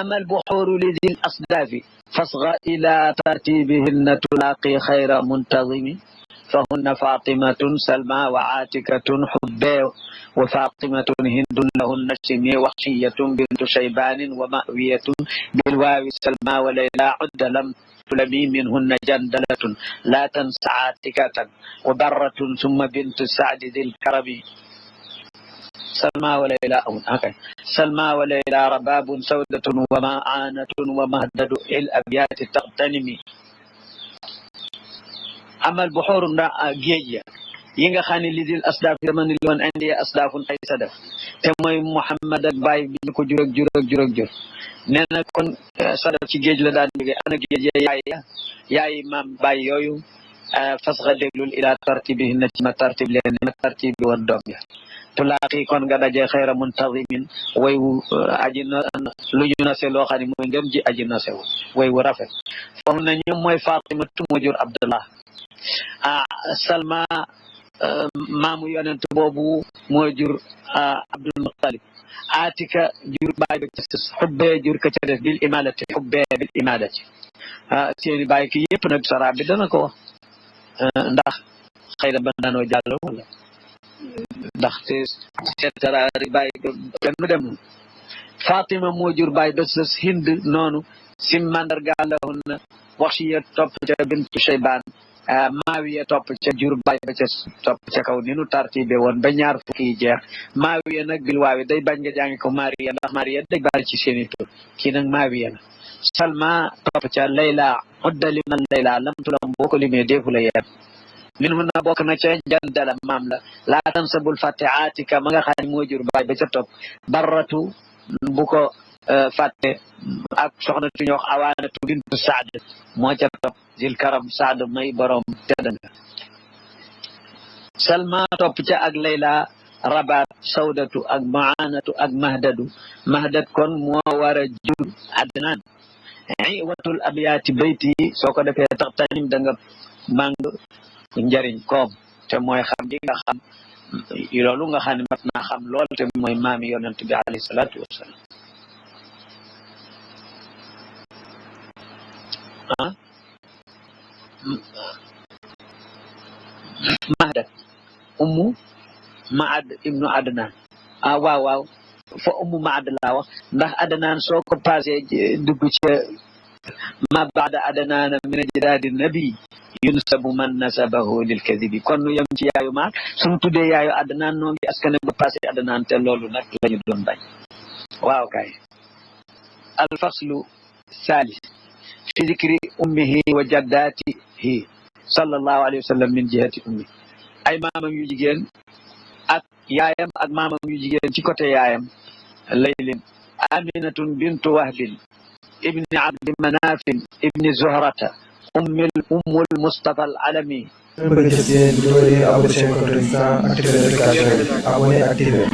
أما البحور لذي الأصداف فاصغى إلى ترتيبهن تلاقي خير منتظم فهن فاطمة سلمى وعاتكة حبي وفاطمة هند لهن الشمي وحشية بنت شيبان ومأوية بالواو سلمى وليلى عد لم تلمي منهن جندلة لا تنسى عاتكة وبرة ثم بنت سعد ذي الكرم سلمى وليلى سلمى وليلى رباب سودة ومعانة ومهدد الأبيات تغتنمي amal buxooru géej ya yi nga xam ne li dil asdaaf dama ni loon indi asdaafun ay sadaf te mooy Muhammad ak baay bi ñu ko jur nee na kon sadaf ci géej la daan jóge ana géej ya yaayi maam baay yooyu fas nga déglul ila tartibihinna ci ma tartib leen ma tartib bi woon doom ya tulaaqi kon nga dajee xayra muntazimin way wu aji lu ñu nase loo xam ne mooy ngëm ji aji nase wu way wu rafet foofu na ñoom mooy Fatimatu moo jur Abdullah Salma maamu yonent boobu moo jur Abdul Muttalib Atika jur baay ba ca sës xubbee jur ka ca def bil imadati xubbee bil imadati seeni baay ki yëpp nag sara bi dana ko ndax xëy na ban daanoo jàll wala ndax te seetaraari baay kenn mu dem Fatima moo jur baay ba sës Hind noonu sim mandargaal la woon na Waxshiya topp ca bintu Shaybaan Maawiya topp ca jur baay ba ca topp ca kaw ni nu tartibe woon ba ñaar fukki yi jeex Maawiya nag bil waawi day bañ nga jàngi ko Mariya ndax Mariya day bari ci seeni tur kii nag Maawiya la Salma topp ca Layla udda liman Layla lam tulam boo ko limee deefu la yeen min hun na bokk na ca jandala maam la laa tansabul fàtte Atika ma nga xam ne moo jur baay ba ca topp Barratu bu ko fàtte ak soxna tu ñox Awaanatu bintu Saad moo ca topp zil karam Saad may borom tedd nga Salma topp ca ak Layla Rabaat Sawdatu ak Maanatu ak Mahdad kon moo war a jur Adnaan watul abyaati bayti soo ko defee tax tanim da nga màng njariñ koom te mooy xam di nga xam loolu nga xam ne mat naa xam lool te mooy maami yonent bi alayhi salaatu wasalaam Mahdad ummu Maad ibnu Adnaan waaw fa ummu Maad laa wax ndax Adnaan soo ko passé dugg ca ma baada Adnaan min ajdaadi nabi yunsabu man nasabahu lil kadibi kon nu yem ci yaayu Maad suñu tuddee yaayu Adnaan noo ngi askane ba passé Adnaan te loolu nag lañu doon bañ waaw kay alfaslu salis fi zikri ummihi wa jaddatihi sallallahu alayhi wa sallam min jihati ummi ay maamam yu jigéen ak yaayam ak maamam yu jigéen ci côté yaayam laylin aminatun bintu wahbin ibni abdi manafin ibni zuhrata ummul mustafa al alami bëgg ci seen vidéo yi abonné seen compte Insta activer notification yi abonné activer